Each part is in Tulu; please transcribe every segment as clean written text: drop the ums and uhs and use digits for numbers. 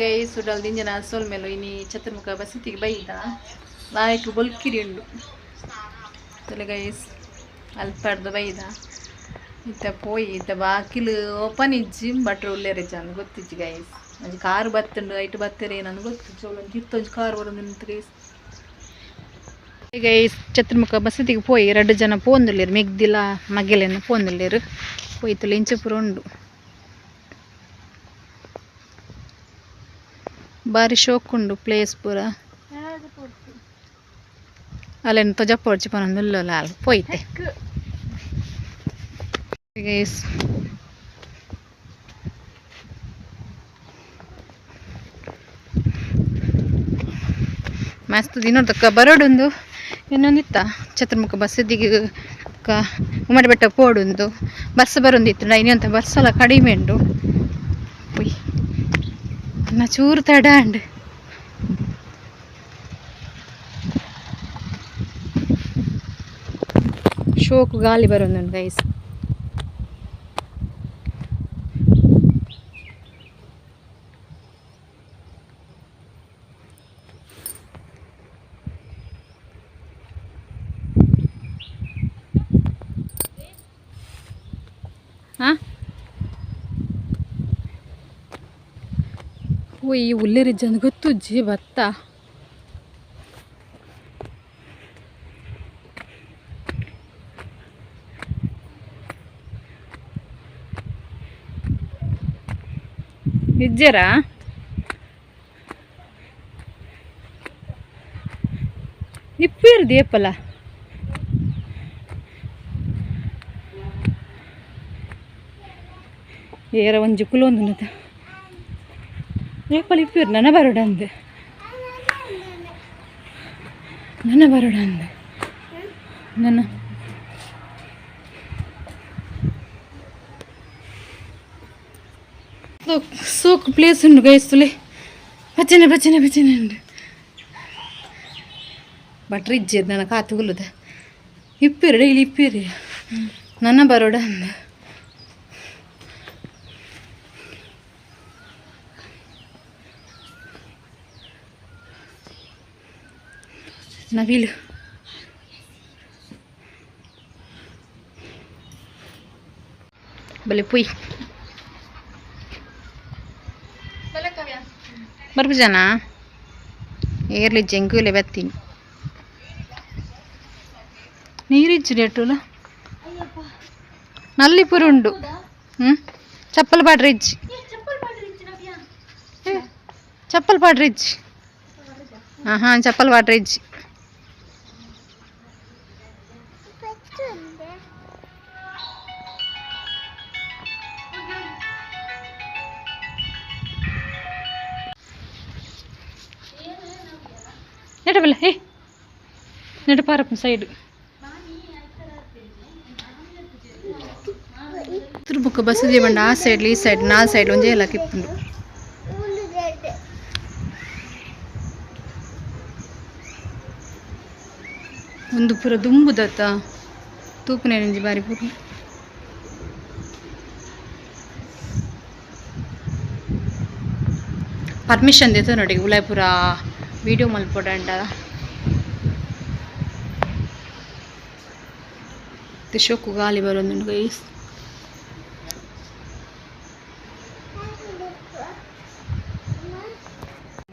ಗೈಸ್ ಉಡಲ್ ದಿಂಜನ ಸೊಲ್ಮೆಲು ಇನಿ ಚತುರ್ಮುಖ ಬಸತಿಗೆ ಬೈದ ಲಾಯ್ಕ್ ಬೊಲ್ಕಿರಿ ಉಂಡು ತುಲೆ ಗೈಸ್ ಅಲ್ಪಡ್ದು ಬೈದ ಇತ್ತ ಪೋಯಿ ಇತ್ತ ಬಾಕಿಲು ಓಪನ್ ಇಜ್ಜಿ ಬಟ್ರು ಉಲ್ಲೇರೆ ಚಂದ ಗೊತ್ತಿಜ್ಜಿ ಗೈಸ್ ಒಂಜಿ ಕಾರು ಬತ್ತುಂಡು ಐಟ್ ಬತ್ತೆರೆ ಏನಂದು ಗೊತ್ತಿಜ್ಜಿ ಅವಳೊಂದು ಇತ್ತೊಂಜಿ ಕಾರು ಬರೋದು ಗೈಸ್ ಗೈಸ್ ಚತುರ್ಮುಖ ಬಸತಿಗೆ ಪೋಯಿ ಎರಡು ಜನ ಪೋಂದುಲ್ಲೇರು ಮೆಗ್ದಿಲ ಮಗೆಲೆನ ಪೋಂದುಲ್ಲೇರು ಪೋಯ್ತುಲೆ ಇಂಚಪುರ ಉಂಡು ಬಾರಿ ಶೋಕ್ ಉಂಡು ಪ್ಲೇಸ್ ಪೂರ ಅಲ್ಲೇನು ತೊಜಪ್ಪೊಡ್ಚಿ ಪನೊಂದುಲ್ಲಲ್ಲ ಅಲ್ ಪೋಯ್ತೆ ಗೈಸ್ ಮಸ್ತ್ ದಿನೊಡ್ದಕ್ಕ ಬರೋಡುಂದು ಇನ್ನೊಂದಿತ್ತ ಚತುರ್ಮುಖ ಬಸದಿಗೆ ಉಮ್ಮಡಿ ಬೆಟ್ಟ ಪೋಡುಂದು ಬರ್ಸ ಬರೋಂದಿತ್ತು ಇನ್ನೊಂತ ಬರ್ಸಲ ಕಡಿಮೆ ಉಂಡು ಪೊಯ್ ಅನ್ನ ಚೂರು ತಡ ಉಂಡು ಶೋಕು ಗಾಲಿ ಬರೋದುಂಡು ಗೈಸ್ ಈ ಉಲ್ಲೇರಿಜ್ಜಂದು ಗೊತ್ತುಜ್ಜಿ ಭತ್ತ ಇಜ್ಜರಾ ಇಪ್ಪೇರು ದೇಪಲ ಏರ ಒಂಜಿ ಕುಲೊಂದು ಏಪಲ್ ಇಪ್ಪೇರು ನನ್ನ ಬರೋಡ ಅಂದೆ ನನ್ನ ಬರೋಡ ಅಂದೆ ನನ್ನ ಸೋಕ್ ಪ್ಲೇಸ್ ಉಂಡು ಗೈಸ್ ತುಲೆ ಬಚ್ಚನೆ ಬಚ್ಚನೆ ಬಚ್ಚನೆ ಉಂಡು ಬಟ್ರ್ ಇಜ್ಜೇರು ನನ್ನ ಕಾತುಗುಲ್ಲದ ಇಪ್ಪೇರು ಡೈಲಿ ಇಪ್ಪೇರು ನನ್ನ ಬರೋಡ ಅಂದೆ ನವಿಲು ಬಲೆ ಪುಯ್ ಬರ್ಬುಜನಾ ಏರ್ಲಿ ಜಂಕುಲೆ ಬತ್ತೀನಿ ನೀರಿಜ್ಜು ನೆಟ್ಟುಲ ನಲ್ಲಿಪುರ ಉಂಡು ಹ್ಞೂ ಚಪ್ಪಲ್ ಪಾಡ್ರೆ ಇಜ್ಜಿ ಚಪ್ಪಲ್ ಪಾಡ್ರೆ ಇಜ್ಜಿ ಹಾಂ ಹಾಂ ಚಪ್ಪಲ್ ಪಾಡ್ರೆ ಇಜ್ಜಿ ನೆಟಬಲ್ಲ ಏ ನೆಟ ಪಾರಪ್ಪ ಸೈಡ್ ತಿರುಬುಕ್ಕ ಬಸದಿ ಬಂಡ ಆ ಸೈಡ್ ಈ ಸೈಡ್ ನಾಲ್ ಸೈಡ್ ಒಂಜೇ ಎಲ್ಲ ಕಿಪ್ಪುಂಡು ಒಂದು ಪೂರ ದುಂಬುದತ್ತ ತೂಪುನೇ ಒಂಜಿ ಬಾರಿ ಪೂರ ಪರ್ಮಿಷನ್ ದೇತ ನೋಡಿ ಉಲಾಯ್ಪುರ ವಿಡಿಯೋ ಮಲ್ಪೊಡಂಡ ಶೋಕು ಗಾಲಿ ಬರೋದುಂಡು ಗೈಸ್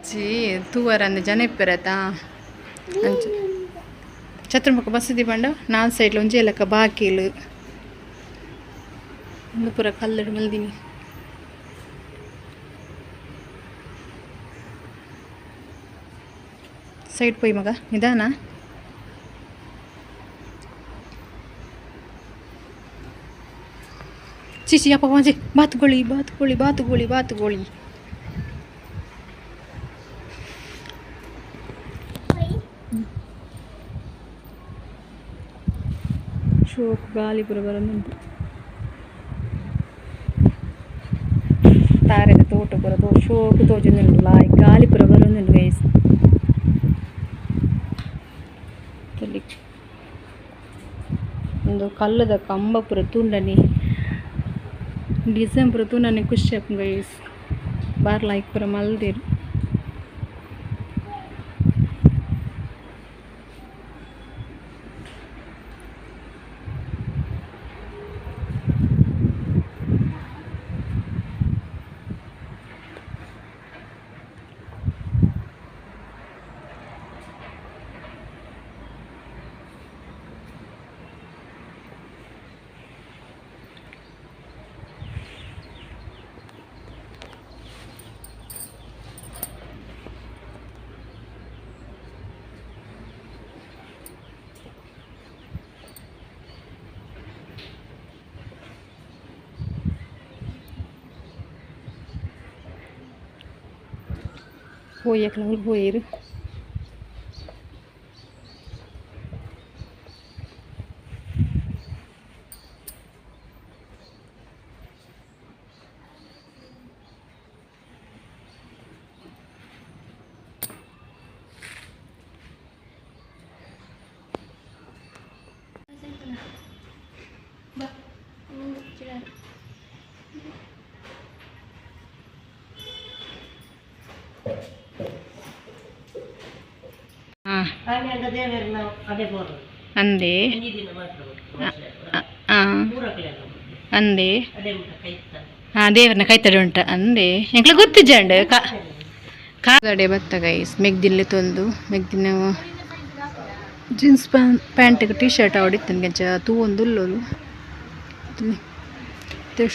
ಜಿ ತೂವರಂದು ಜನ ಇಪ್ಪರತ ಅಂಚ ಚತುರ್ಮುಖ ಬಸದಿ ಬಂಡ ನಾಲ್ ಸೈಡ್ಲ ಒಂಜಿ ಲೆಕ್ಕ ಬಾಕಿಲು ಒಂದು ಪೂರ ಕಲ್ಲಡು ಮಲ್ದಿನಿ ಸೈಡ್ ಪೋಯಿ ಮಗ ನಿಧಾನ ಚಿಚಿ ಅಪ್ಪ ವಾಜೆ ಬಾತುಗೋಳಿ ಬಾತುಗೋಳಿ ಬಾತುಗೋಳಿ ಬಾತುಗೋಳಿ ಶೋಕ್ ಗಾಲಿ ಪೂರ ಬರೋದುಂಟು ತಾರೆದ ತೋಟ ಪೂರ ಶೋಕು ತೋಜೊಂದುಂಡು ಲಾಯ್ ಗಾಲಿ ಪೂರ ಬರೋದುಂಟು ಗೈಸ್ ಒಂದು ಕಲ್ಲದ ಕಂಬ ಪೂರ ತೂಂಡನಿ ಡಿಸೈನ್ ಪೂರ ತೂಂಡನೆ ಖುಷಿ ಆಪುಂಡು ಗೈಸ್. ಬಾರ್ ಲೈಕ್ ಪೂರ ಮಲ್ದೆರ್ ಪೋಯಕ್ಲ ಪೋಯೆರ್ ಅಂದೆ ಅಂದೆ ಹಾಂ ದೇವರನ್ನ ಕೈತಡೆ ಉಂಟ ಅಂದೆ ಎಂಕ್ಲ ಗೊತ್ತಿಜ್ಜಂಡ್ ಕಾದಡೆ ಬತ್ತ ಗೈಸ್ ಮೆಗ್ದಿಲ್ಲೆ ತೊಂದು ಮೆಗ್ದಿನ ಜೀನ್ಸ್ ಪ್ಯಾಂಟ್ ಟಿ ಶರ್ಟ್ ಆವಡಿತ್ತು ಗೆಂಚ ತೂವೊಂದುಲ್ಲೋಲು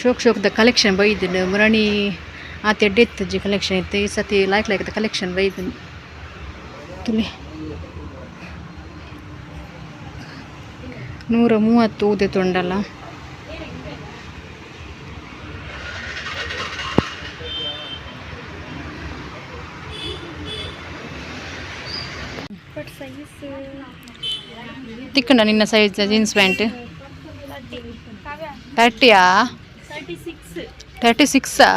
ಶೋಕ್ ಶೋಕ್ದ ಕಲೆಕ್ಷನ್ ಬೈದಿನ ಮುರಣಿ ಆತ ಎಡ್ಡೆ ಇತ್ತಜ್ಜಿ ಕಲೆಕ್ಷನ್ ಇತ್ತು ಈ ಸತಿ ಲಾಯ್ಕ್ ಲಾಯ್ಕ್ದ ಕಲೆಕ್ಷನ್ ಬೈದಿನ ತುಲಿ 130 ಊದೆ ತೊಂಡಲ್ಲ ತಿಕ್ಕಂಡ ನಿನ್ನ ಸೈಜ್ ಜೀನ್ಸ್ ಪ್ಯಾಂಟ್ 30ಯಾ 36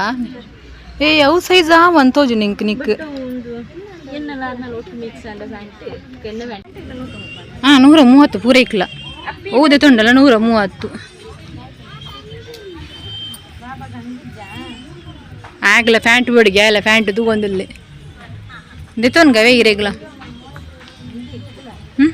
ಏ ಅವು ಸೈಜ್ ಆ ಒಂದು ತೋಜು ನಿಂಕ್ ನಿಕ್ ಹಾಂ 130 ಪೂರೈಕ್ಲ ಓದೆ ತೊಂಡಲ್ಲ 130 ಆಗಲ ಪ್ಯಾಂಟ್ ಬಡಿಗೆ ಅಲ್ಲ ಪ್ಯಾಂಟ್ ತೂಗೊಂದಿಲ್ಲ ದೆತ್ತೊನ್ಗವೇ ಇರೇಗ್ಲ ಹ್ಞೂ